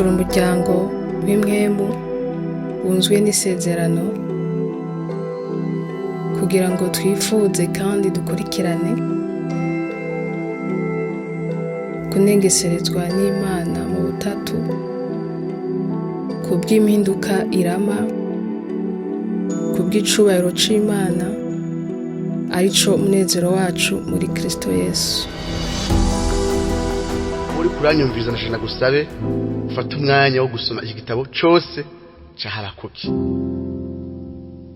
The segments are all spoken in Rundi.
Turi umuryango w'impwemu wunzwe n'isezerano kugira ngo twifuze kandi dukurikirane kunengeserezwa n'Imana mu butatu kubw'impinduka irama, kubw'icubahiro c'Imana arico munezero wacu muri Kristo Yesu. Uri kuranyumviriza, ndashaka gusabe ufate umwanya wo gusoma iki gitabo cose ca Habakuki.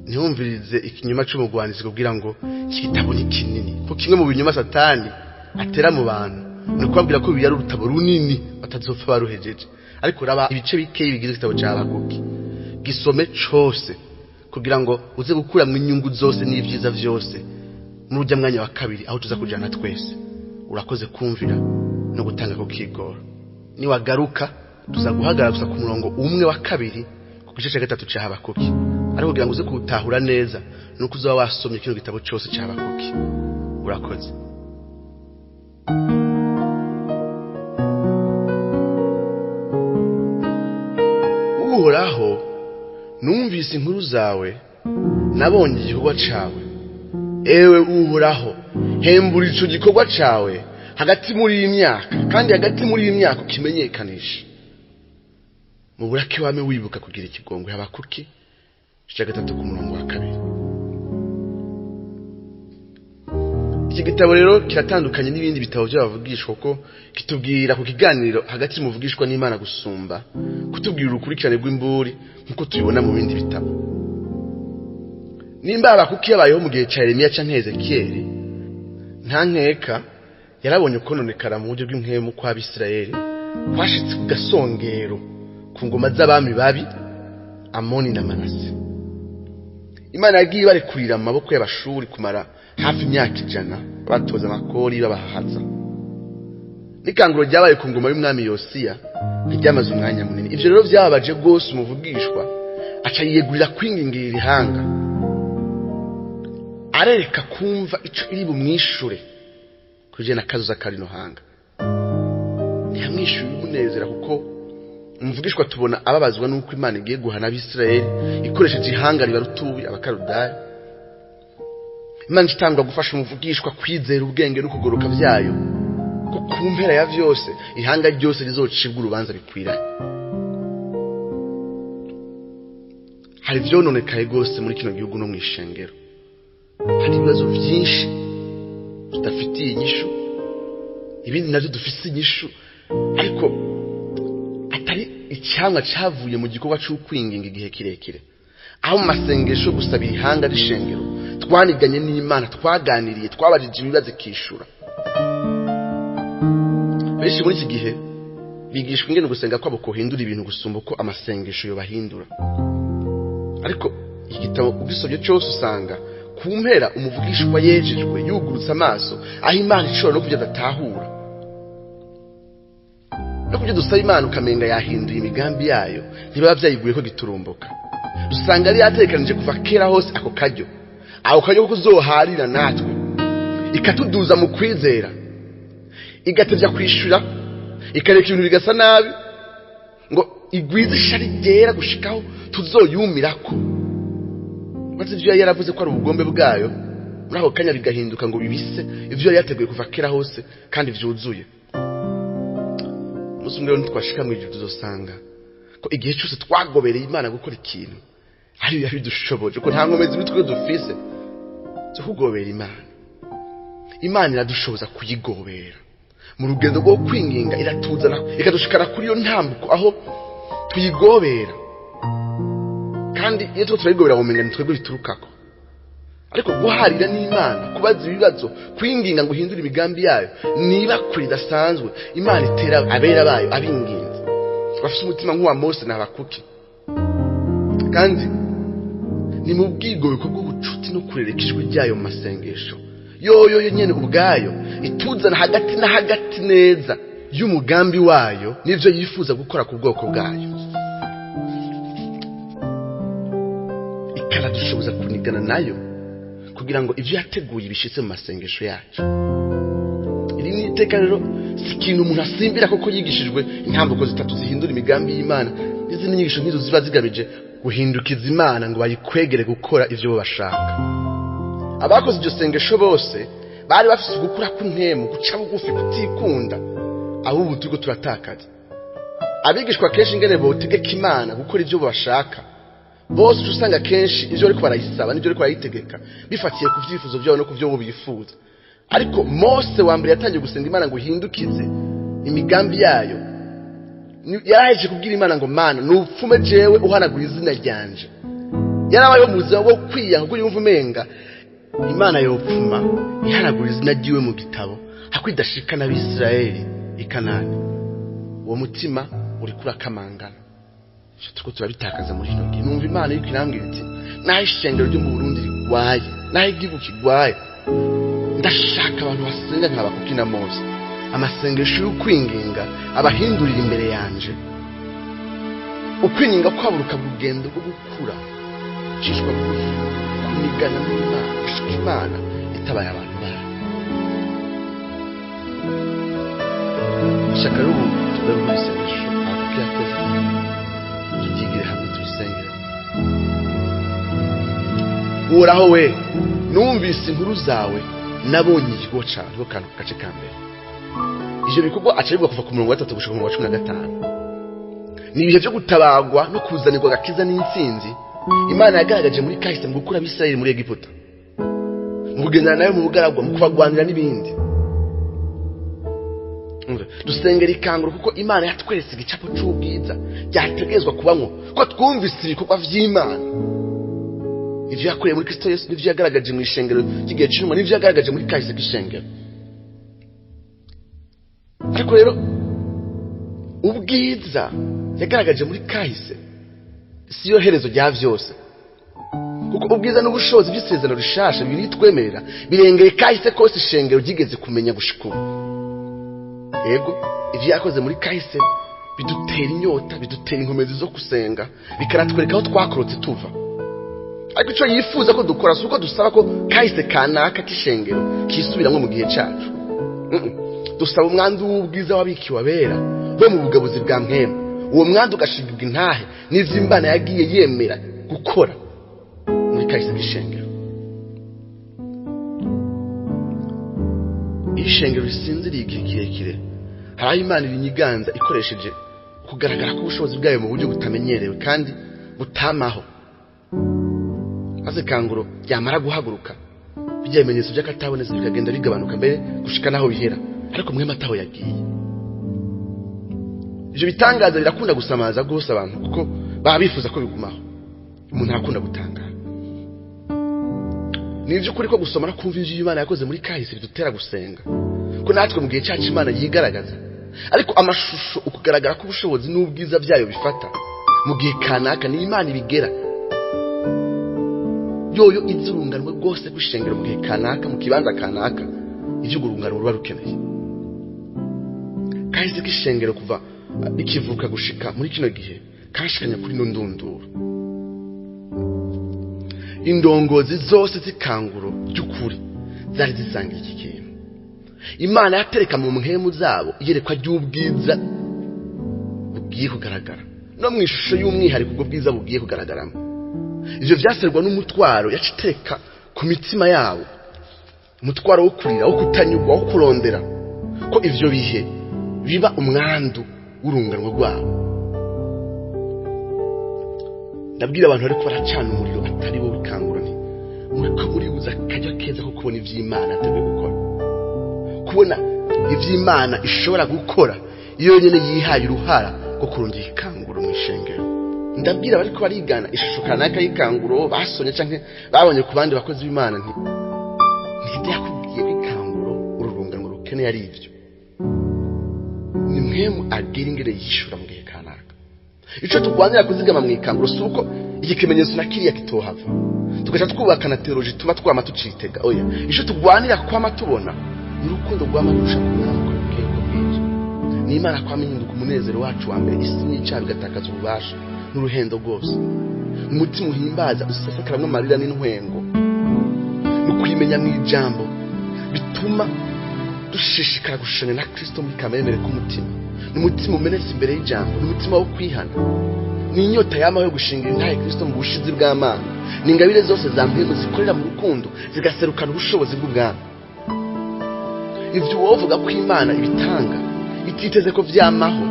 Ntiwumvirize ikinyoma c'umugwanizi kugira ngo iki gitabo ni kinini, ko kimwe mu binyoma Satani atera mu bantu ni ukubabwira ko Bibiliya ari urutabo runini batazopfa baruhejeje. Ariko raba ibice bikeyi bigize igitabo ca Habakuki, gisome cose kugira ngo uze gukuramwo inyungu zose n'ivyiza vyose muri urya mwanya wa kabiri aho tuza kujana twese. Urakoze kumvira no gutanga ko kigoro. Niwagaruka tuza guhagarara gusa ku murongo umwe wa kabiri ku gice cya gatatu ca Habakuki, ariko kugira ngo uze kuwutahura neza nuko uzoba wasomye kino gitabo cose ca Habakuki. Urakoze. Uhoraho, numvise inkuru zawe, nabonye igikorwa cawe. Ewe Uhoraho, hembura ico gikorwa cawe hagati muri iyi myaka, kandi hagati muri iyi myaka ukimenyekanisha. Mu burake wame wibuka kugira ikigongwe. Habakuki igice gatatu ku murongo wa kabiri. Iki gitabo rero kiratandukanye n'ibindi bitabo by'abavugishwa, kuko kitubwira ku kiganiro hagati y'umuvugishwa n'Imana gusumba kutubwira urukurikirane rw'imburi nk'uko tubibona mu bindi bitabo. Nimba Habakuki yabayeho mu gihe ca Yeremiya canke Ezekiyeli, nta nkeka yarabonye ukononekara mu buryo bw'impwemu kw'Abisirayeli kwashitse ku gasongero ku ngoma z'abami babi Amoni na Manase. Imana yagiye ibarekurira mu maboko y'abashuri kumara hafi imyaka 100, batoza amakori babahahaza. N'ikanguro ryabaye ku ngoma y'umwami Yosiya ntiryamaze umwanya munini. Ivyo rero vyababaje rwose umuvugishwa, aca yiyegurira kwingingira ihanga, arereka kumva ico iri bumwishure kuje na kazoza karino hanga. Ntiyamwishuye umunezera, kuko umuvugishwa tubona ababazwa nuko Imana igiye guhana Abisirayeli ikoresheje ihanga ribarutubi Abakaludaya. Imana itangwa gufasha umuvugishwa kwizera ubwenge no kugoroka vyayo, ko ku mpera ya vyose ihanga ryose rizocibwa urubanza bikwiranye. Hari ivyononekaye rwose muri kino gihugu no mw'ishengero. Hari ibibazo vyinshi tudafitiye inyishu, ibindi navyo dufise inyishu ariko atari icyamwa cavuye mu gikorwa c'ukwinginga igihe kirekire, aho mu masengesho gusabira ihanga rishengero twaniganye n'Imana, twaganiriye, twabajije ibibazo ikishura. Benshi muri iki gihe bigishwa ingene gusenga kwabo kohindura ibintu gusumba uko amasengesho yobahindura. Ariko iki gitabo ugisomye cose usanga ku mpera umuvugishwa yejejwe yugurutse amaso aho Imana ishobora no kuvyo adatahura, no kuvyo dusaba Imana ukamenga yahinduye imigambi yayo, ntibaba vyayiguye ko giturumbuka. Usanga yari yategekanije kuva kera hose ako karyo, ako karyo ko kuzoharira natwe, ikatuduza mu kwizera, igatevya kwishura, ikareka ibintu bigasa nabi ngo igwize ishari ryera gushikaho tuzoyumirako. Maze ivyo yari yaravuze ko ari ubugombe bwayo, muri ako kanya bigahinduka ngo bibise ivyo yari yateguye kuva kera hose kandi vyuzuye. Umunsi umwe rero nitwashika mw'ijuru tuzosanga ko igihe cose twagobereye Imana gukora ikintu ariyo yabidushoboje, ko nta nkomezi mitwe dufise zo kugobera Imana. Imana iradushoboza kuyigobera mu rugendo rwo kwinginga, iratuzana ikadushikana kuri iyo ntambuko aho tuyigobera. Kandi iyo turiko turayigobera womenga ni twebwe biturukako, ariko guharira n'Imana, kubaza ibibazo, kwinginga ngo uhindure imigambi yayo, niba kure idasanzwe Imana itera abera bayo abinginze bafise umutima nk'uwa Mose na Habakuki. Kandi ni mu bwigobeko bw'ubucuti no kurereka ijwi ryayo mu masengesho yoyo yo nyene ubwayo ituzana hagati na hagati neza y'umugambi wayo n'ivyo yifuza gukora ku bwoko bwayo, ikanadushoboza kunigana nayo kugira ngo ivyo yateguye bishitse mu masengesho yacu. Iri ni iteka rero Si ikintu umuntu asimbira koko yigishijwe intambuko zitatu zihindura imigambi y'Imana n'izindi nyigisho nk'izo ziba zigamije guhindukiza Imana ngo bayikwegere gukora ivyo bo bashaka. Abakoze iryo sengesho bose bari bafise ugukura kw'impwemu, guca bugufi, kutikunda, aho ubu turiko turatakaza. Abigishwa kenshi ingene botegeka Imana gukora ivyo bashaka, bose uca usanga kenshi ivyo bariko barayisaba n'ivyo bariko barayitegeka bifatiye ku vyifuzo vyabo no ku vyo bo bifuza. Ariko Mose wa mbere yatangiye gusenga Imana ngo ihindukize imigambi yayo, yarahejeje kubwira Imana ngo Mana nupfume jewe uhanagura izina ryanje. Yarabayeho mu buzima bwo kwiyanga kuko yumva umenga Imana yopfuma ihanagura izina ryiwe mu gitabo hako idashika n'Abisirayeli i Kanani. Uwo mutima uriko urakamangana, ivyo turiko turabitakaza muri kino gihe. Numva Imana iriko irambwira iti naho ishengero ryo mu Burundi rigwaye, naho igihugu kigwaye, ndashaka abantu basenga nka Habakuki na Mose, amasengesho y'ukwinginga abahindurira imbere yanje. Ukwinginga kwabo rukaba urugendo rwo gukura, gucishwa bugufi, kunigana n'Imana, gushika Imana itabaye abantu bayo. Ishaka rero ubu tugaruke mu isengesho Habakuki yakoze, turyigire hamwe tubisengere. Uhoraho we, numvise inkuru zawe, nabonye ikigo cawe. Niko kantu gace ka mbere. Ivyo bikorwa aca bivuga kuva ku murongo wa 3 gushika ku murongo wa 15. Ni ibihe vyo gutabagwa no kuzanirwa agakiza n'intsinzi Imana yagaragaje muri kahise mu gukura Abisirayeli muri Egiputa, mu kugendana nayo mu bugaragwa, mu kubagwanira n'ibindi. Dusengera ikanguro kuko Imana yatweretse igicapo c'ubwiza ryategerezwa kubamwo, ko twumvise ibikorwa vy'Imana, ivyo yakoreye muri Kristo Yesu, n'ivyo yagaragaje mu ishengero ry'igihe c'intumwa, n'ivyo yagaragaje muri kahise k'ishengero. Ariko rero ubwiza yagaragaje muri kahise siyo herezo rya vyose, kuko ubwiza n'ubushobozi by'isezerano rishasha biritwemerera birengeye kahise kose ishengero ryigeze kumenya gushika ubu. Yego, ivyo yakoze muri kahise bidutera inyota, bidutera inkomezi zo gusenga, bikaratwereka aho twakorotse tuva. Ariko ico yifuza ko dukora si uko dusaba ko kahise kanaka k'ishengero kisubiramwo mu gihe cacu. Dusaba umwandu w'ubwiza wabikiwe abera bo mu bugabuzi bwa mpwemu. Uwo mwandu ugashigirwa intahe n'ivyo Imana yagiye yemera gukora muri kahise k'ishengero. Iyo ishengero risinziriye igihe kirekire, hari aho Imana ibinyiganza ikoresheje kugaragara k'ubushobozi bwayo mu buryo butamenyerewe kandi butamaho. Maze kanguro ryamara guhaguruka, bijya bimenyetso by'akatabonetse bikagenda bigabanuka mbere gushika naho bihera, ariko mwema ataho yagiye. Ivyo bitangaza birakunda gusamaza rwose abantu kuko baba bifuza ko bigumaho. Umuntu arakunda gutangara. Ni ivy'ukuri ko gusoma no kumva ivyo Imana yakoze muri kahise bidutera gusenga, ko natwe mu gihe cacu Imana yigaragaza. Ariko amashusho, ukugaragara k'ubushobozi n'ubwiza byayo bifata mu gihe kanaka ni Imana ibigera yoyo izi urunganwe rwose rw'ishengero mu gihe kanaka, mu kibanza kanaka, ivyo urwo rungano ruba rukeneye. Kahise k'ishengero kuva rikivuka gushika muri kino gihe kashikanye kuri no ndunduro. Indongozi zose z'ikanguro ry'ukuri zari zisangiye iki kintu. Imana yatereka mu mpwemu zabo iyerekwa ry'ubwiza bugiye kugaragara, no mu ishusho y'umwihariko ubwo bwiza bugiye kugaragaramo. Ivyo vyaserwa n'umutwaro yaciteka ku mitima yabo, umutwaro wo kurira, wo kutanyurwa, wo kurondera ko ivyo bihe biba umwandu w'urunganwe rwabo. Ndabwira abantu bariko baracana umuriro atari bo bikangura nti muriko muribuza akaryo keza ko kubona ivy'Imana ateguye gukora, kubona ivy'Imana ishobora gukora iyo yonyene yihaye uruhara rwo kurondera ikanguro mw'ishengero. Ndabwira bariko barigana ishusho kanaka y'ikanguro basomye canke babonye ku bandi bakozi b'Imana nti ntide yakubwiye ko ikanguro uru rungano rukeneye ari ivyo. Ni mwemu agira ingene yishura mu gihe kanaka. Ico turwanira kuzigama mu ikanguro si uko iki kimenyetso na kiriya kitohava tugaca twubaka na teoloji ituma twama tucitega. Oya, ico turwanira kwama tubona ni urukundo rwama rurusha kumwama uko bukeye uko bwije. Ni Imana kwama ihinduka umunezero wacu wa mbere, isi n'icaha bigatakaza ububasha n'uruhendo rwose. Umutima uhimbaza usesekaramwo amarira n'intwengo. Ni ukuyimenya mw'ijambo bituma Dushishikara gushushanya na Kristo muri kamere k'umutima. Ni umutima umenetse imbere y'ijambo, ni umutima wo kwihana, ni inyota yamaho yo gushingira intahe Kristo mu bushizi bw'Amana, ni ingabire zose za mpwemu zikorera mu rukundo zigaserukana ubushobozi bw'ubwami. Ivyo wovuga ko Imana ibitanga ititeze ko vyamaho,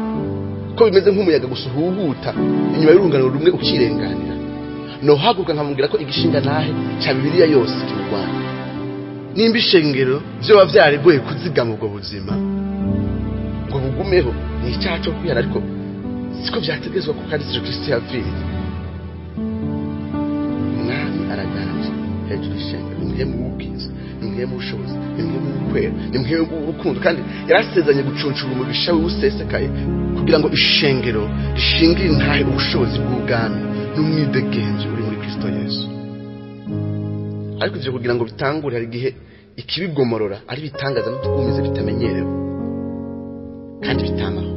ko bimeze nk'umuyaga gusa uhuhuta inyuma y'urungano rumwe ukirenganira, nohaguruka nkamubwira ko igishinga ntahe ca Bibiliya yose kimurwanya. Nimba ishengero vyoba vyarigoye kuzigama ubwo buzima ngo bugumeho, ni icyaha cyo kwihana, ariko siko vyategezwa kuko ari Kristo yapfiriye. Umwami araganje hejuru y'ishengero, ni mwemu w'ubwiza, ni mwemu w'ubushobozi, ni mwemu w'ukwera, ni mwemu w'urukundo, kandi yarasezeranye gucuncura umugisha we usesekaye kugira ngo ishengero rishingire intahe ubushobozi bw'ubwami n'umwidegemvyo uri muri Kristo Yesu. Ariko ivyo kugira ngo bitangure, hari igihe ikibigomorora ari bitangaza n'utwumize bitamenyerewe kandi bitamaho,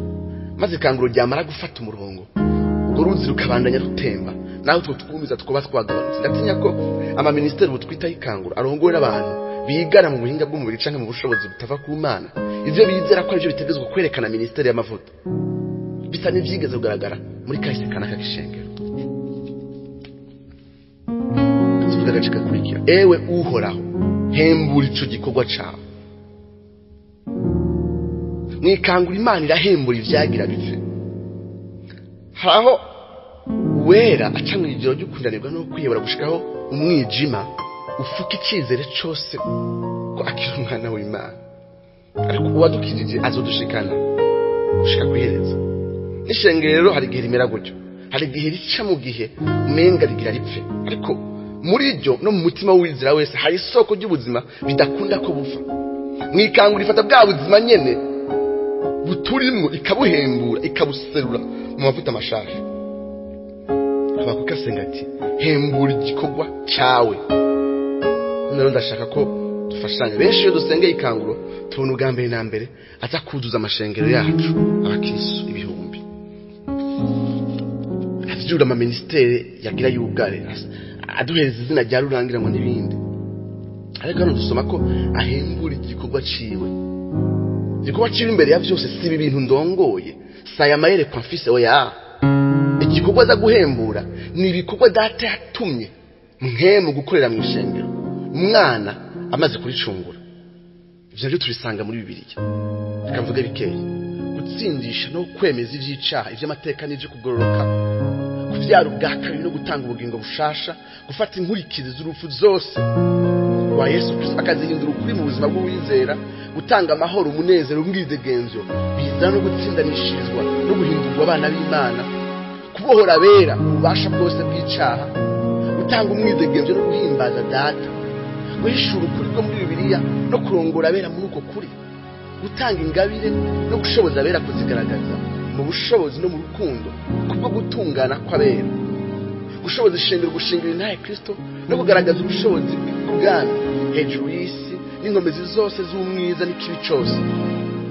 maze ikanguro ryamara gufata umurongo, urwo ruzi rukabandanya rutemba, naho utwo twumiza twoba twagabanutse. Ndatinya ko amaministeri ubu twita ikanguro arongowe n'abantu bigana mu buhinga bw'umubiri canke mu bushobozi butava ku Mana, ivyo bizera ko arivyo bitegezwa kwerekana ministeri y'amavuta, bisa n'ivyigeze kugaragara muri kahise kanaka k'ishengero. Tuvuga agace gakurikira: ewe Uhoraho, hembura ico gikorwa cawe. Mwikangura Imana irahembura ivyagira bipfe. Haraho wera aca mw'ijoro ryo kunanirwa no kwihebura gushikaho umwijima ufuka icizere cose ko akiri umwana w'Imana, ariko uwadukijije azodushikana gushika kw'iherezo. N'ishengero hari igihe rimera gutyo, hari igihe rica mu gihe umenga rigira ripfe, ariko muri ryo no mu mutima w'uwizera wese hari isoko ry'ubuzima bidakunda ko buva. Mwikangura ifata bwa buzima nyene buturimwo ikabuhembura, ikabuserura mu mavuta mashasha. Habakuka asenga ati: hembura igikorwa cawe. Rero ndashaka ko dufashanya. Benshi iyo dusengeye ikanguro tubona ubwa mbere na mbere aza kuzuza amashengero yacu abakristo ibihumbi, avyura amaministeri yagira yugare, aduhereza izina rya rurangira ngo n'ibindi. Ariko hano dusoma ko ahembura igikorwa ciwe. Igikorwa ciwe imbere ya vyose si ibi bintu ndongoye, si aya mayerekwa mfise, oya. Igikorwa aza guhembura ni ibikorwa Data yatumye mpwemu gukorera mu ishengero umwana amaze kuricungura. Ivyo navyo tubisanga muri Bibiliya. Reka mvuge bikeya: gutsindisha no kwemeza ivy'icaha, ivy'amateka n'ivyo kugororoka, kuvyara ubwa kabiri no gutanga ubugingo bushasha, gufata inkurikizi z'urupfu zose rwa Yesu Kristo akazihindura ukuri mu buzima bw'uwizera, gutanga amahoro, umunezero, umwidegemvyo biza no gutsindanishirizwa no guhindurwa abana b'Imana, kubohora abera ububasha bwose bw'icaha, gutanga umwidegemvyo no guhimbaza Data, guhishura ukuri bwo muri Bibiliya no kurongora abera muri uko kuri, gutanga ingabire no gushoboza abera kuzigaragaza mu bushobozi no mu rukundo kubwo gutungana kw'abera, gushoboza ishengero gushingira intahe Kristo no kugaragaza ubushobozi bw'ubwami hejuru y'isi n'inkomezi zose z'umwiza n'ikibi cose,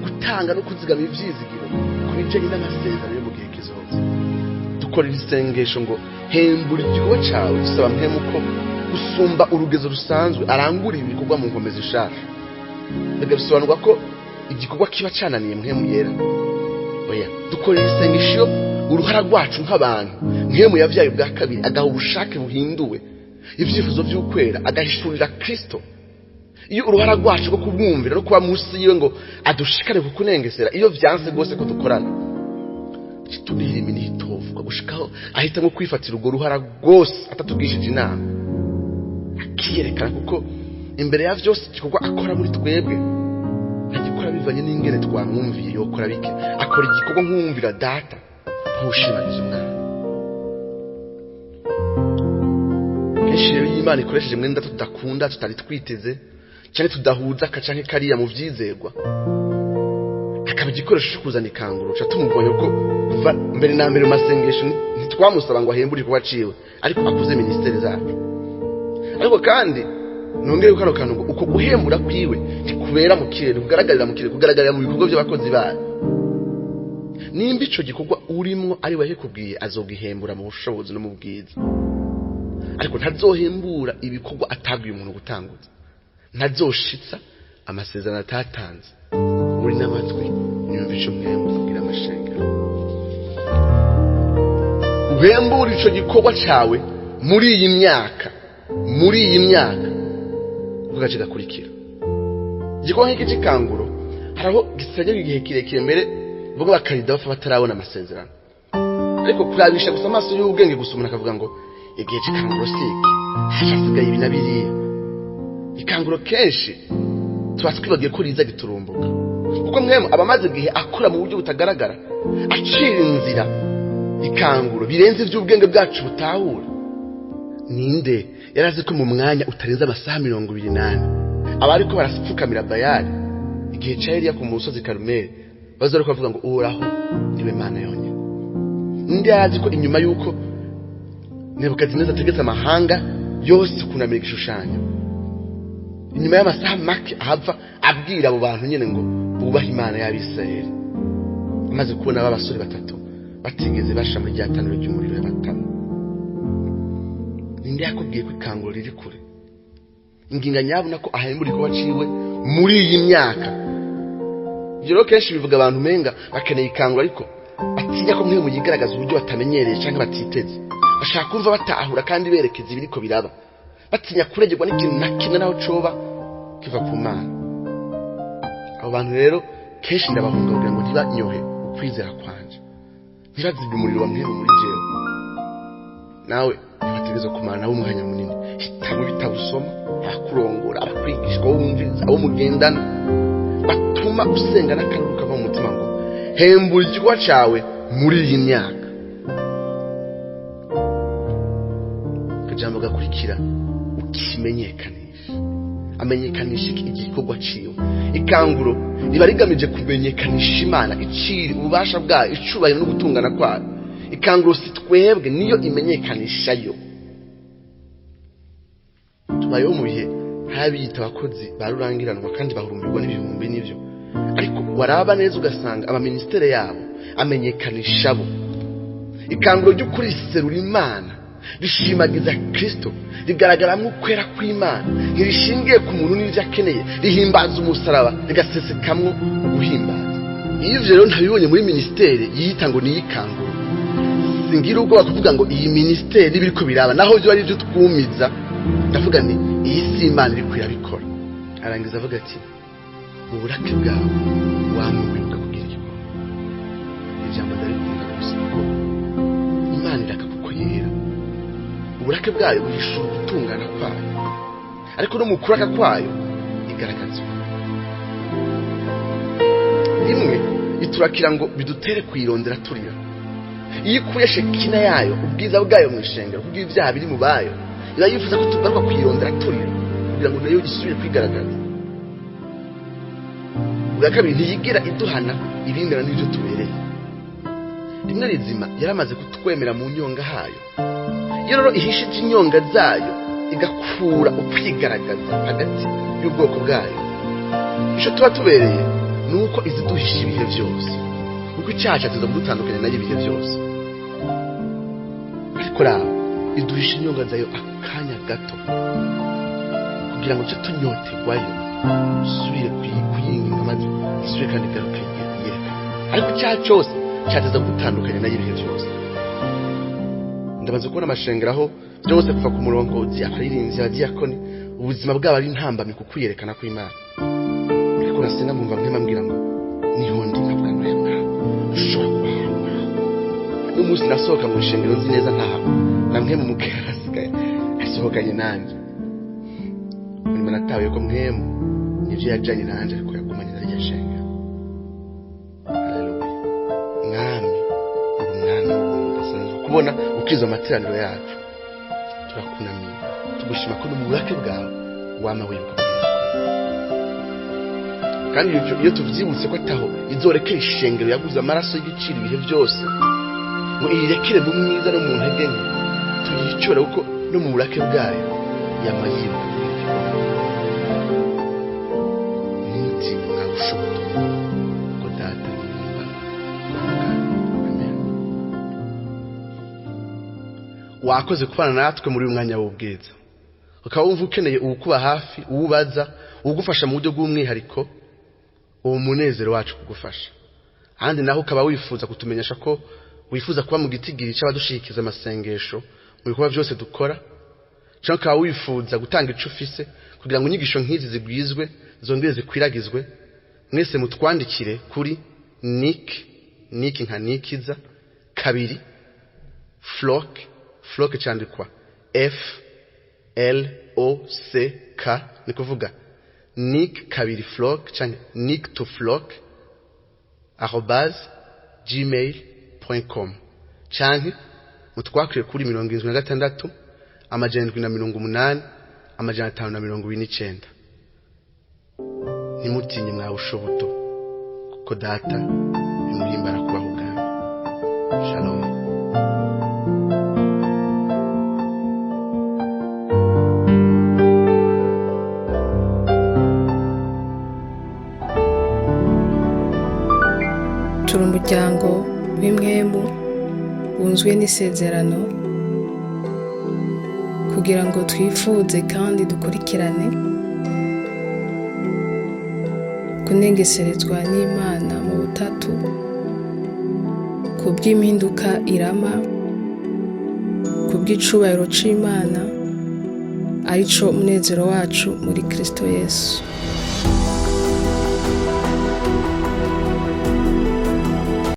gutanga no kuzigama ivyizigiro ku bijanye n'amasezerano yo mu gihe kizoza. Dukora isengesho ngo hembura igikorwa cawe, dusaba mpwemu ko gusumba urugezo rusanzwe arangura ibikorwa mu nkomezi zishasha. Ega bisobanurwa ko igikorwa kiba cananiye mpwemu yera? Oya, dukora isengesho uruhara rwacu nk'abantu mpwemu yavyaye ubwa kabiri agaha ubushake buhinduwe ivyifuzo vy'ukwera, agahishurira Kristo. Iyo uruhara rwacu rwo kumwumvira no kuba munsi yiwe ngo adushikane ku kunengesera, iyo vyanse rwose ko dukorana, tunihira iminihitovuga gushikaho ahitamwo kwifatira urwo ruhara rwose atatubwishije inama, akiyerekana, kuko imbere ya vyose igikorwa akora muri twebwe ntagikora bivanye n'ingene twamwumviye, yokora bike, akora igikorwa nk'uwumvira Data, nk'uwushimagiza umwana. Kenshi rero iyo Imana ikoresheje mwenda tudakunda, tutari twiteze, canke tudahuza aka canke kariya mu vyizerwa, akaba igikoresho cyo kuzana ikanguro, ca tumubonye ko kuva mbere na mbere mu masengesho ntitwamusaba ngo ahembure igikorwa ciwe, ariko akuze ministeri zacu. Ariko kandi nongere kano kantu ngo uko guhembura kwiwe ntikubera mu kirere, kugaragarira mu kirere, kugaragarira mu bikorwa by'abakozi bayo. Nimba ico gikorwa urimwo ari we yakubwiye, azogihembura mu bushobozi no mu bwiza, ariko ntazohembura ibikorwa atabwiye umuntu gutanguza, ntazoshitsa amasezerano atatanze. Uri n'amatwi yumva ico Mpwemu abwira amashengero. Uhembure ico gikorwa cawe muri iyi myaka, muri iyi myaka kuko gace gakurikira. Igikorwa nk'iki c'ikanguro hari aho gisajya igihe kirekire mbere ubwo bakarida bapfa batarabona amasezerano, ariko kurabisha gusa amaso y'ubwenge gusa umuntu akavuga ngo igihe c'ikanguro si iki, hasigaye ibi na biriya. Ikanguro kenshi tuba twibagiye ko riza giturumbuka, kuko Mpwemu aba amaze igihe akora mu buryo butagaragara, acira inzira ikanguro birenze iby'ubwenge bwacu butahura. Ninde yarazi ko mu mwanya utarenze amasaha 24 abariko barapfukamira Bayali igihe ca Eliya ku musozi Karumeli bazariko bavuga ngo Uhoraho niwe Mana yonyine? Ninde yarazi ko inyuma y'uko Nebukadineza ategetse amahanga yose kunamira igishushanyo, inyuma y'amasaha make ahava abwira abo bantu nyene ngo bubahe Imana y'Abisirayeli, amaze kubona ba basore batatu batigeze basha muri rya tanura ry'umuriro y'abatama? Ninde yakubwiye ko ikanguro riri kure? Inginga nyabona ko ahembura igikorwa ciwe muri iyi myaka. Ivyo rero kenshi bivuga abantu umenga bakeneye ikanguro, ariko batinya ko Mpwemu yigaragaza uburyo batamenyereye canke batiteze. Bashaka kumva batahura kandi berekeza ibiriko biraba, batinya kuregerwa n'ikintu na kimwe naho coba kiva ku Mana. Abo bantu rero kenshi ndabahunga kugira ngo ntibanyohe ukwizera kwanje, ntibazibye umuriro wa Mpwemu muri jewe. Nawe ntibategerezwa kumara nawe umwanya munini. Hitamo ibitabo usoma, abakurongora, abakwigisha, abo wumviriza, abo mugendana, batuma usenga n'akaruru kava mu mutima ngo hembura igikorwa cawe muri iyi myaka. Akajambo gakurikira ukimenyekanisha, amenyekanisha igikorwa ciwe. Ikanguro riba rigamije kumenyekanisha Imana, iciri ububasha bwayo, icubahiro no gutungana kwayo. Ikanguro si twebwe, niyo imenyekanisha yo. Tubayeho mu bihe habiyita abakozi ba rurangiranwa kandi bahurumbirwa n'ibihumbi n'ivyo, ariko waraba neza ugasanga abaministere yabo amenyekanisha bo. Ikanguro ry'ukuri riserura Imana, rishimagiza Kristo, rigaragaramwo ukwera kw'Imana, ntirishingiye ku muntu n'ivyo akeneye, rihimbaza umusaraba, rigasesekamwo uguhimbaza. Iyo ivyo rero ntabibonye muri ministere yiyita ngo niyikanguro, singira ubwoba kuvuga ngo iyi ministere ibiriko biraba, naho vyo ari ivyo twumiza. Ndavuga nti iyi si Imana iriko irabikora. Arangiza avuga ati mu burake bwawe wamwibuka kugira igikorwa. Ijambo ndarikunda gusa kuko Imana iraka kuko yera. Uburake bwayo buhishura ugutungana kwayo, ariko no mu kuraka kwayo igaragaza rimwe iturakira ngo bidutere kuyirondera turira. Iyo ikuye shekina yayo, ubwiza bwayo mu ishengero, kubwo ibyaha biri mu bayo, iba yifuza ko tugaruka kuyirondera turira kugira ngo nayo isubire kwigaragaza. Ubwa kabiri, ntiyigera iduhana ibingana n'ibyo tubereye. Rimwe rizima yaramaze kutwemera mu nyonga hayo. Iyo rero ihishije inyonga zayo igakura ukwigaragaza hagati y'ubwoko bwayo, ico tuba tubereye ni uko iziduhisha ibihe byose, kuko icyaha cyaza kudutandukanya nayo ibihe byose. Ariko raba iduhisha inyonga zayo akanya gato kugira ngo tuce tunyotegwayo, usubire kuyinginga maze isubire kandi igaruke yerekana. Ariko icyaha cyose cyateza kudutandukanya nayo ibihe byose. Ndabaza kubona amashengero aho byose kuva ku murongozi, abaririmbyi, abadiyakoni, ubuzima bwabo ari intambamyi ku kwiyerekana kw'Imana. Ariko nasenga nkumva Mpwemu ambwira ngo niho ndi, nkavuga ngo oya mwana, ushobora kuba aho ngaho. N'umunsi nasohoka mu ishengero nzi neza ntaho na Mpwemu muke yarasigaye asohokanye nanjye. Nyuma natahuye ko Mpwemu nivyo yajanye nanje, ariko yagumanye na rya shengero. Haleluya. Mwami, uri umwami w'ubuntu budasanzwe. Kubona ukiza amateraniro yacu, turakunamiye, tugushima ko no mu burake bwawe wama wibuka kugira. Kandi iyo tuvyibutse ko ataho izorekera ishengero yaguze amaraso y'igiciro ibihe byose, ngo iyirekere mu mwiza no mu ntege nke, tuyicora kuko no mu burake bwayo yama yibuka kugira igikorwa. Ntimutinye mwawe ushoboye, kuko Data ni Amen. Wakoze kubana natwe muri uyu mwanya w'ubwiza. Ukaba wumva ukeneye uwukuba hafi, uwubaza, uwugufasha mu buryo bw'umwihariko, Uwo munezero wacu kugufasha. Ahandi naho ukaba wifuza kutumenyesha ko wifuza kuba mu gitigiri c'abadushigikiza amasengesho mu bikorwa byose dukora, cyangwa ukaba wifuza gutanga ico ufise kugira ngo inyigisho nk'izi zigwizwe zongere zikwiragizwe, mwese mutwandikire kuri Nick, Nick nka Nikiza, 2 Flock, Flock cyandikwa F L O C K, ni kuvuga Nick 2 Flock cyangwa Nick to Flock @gmail.com, canke mutwakire kuri 76 780 529. Ntimutinye mwawushobuto, kuko data bimuhimbara kubaho ubwami. Shalom. Turi umuryango w'impwemu wunzwe n'isezerano kugira ngo twifuze kandi dukurikirane kunengeserezwa n'Imana mu butatu kubw'impinduka irama, kubw'icubahiro c'Imana, arico munezero wacu muri Kristo Yesu.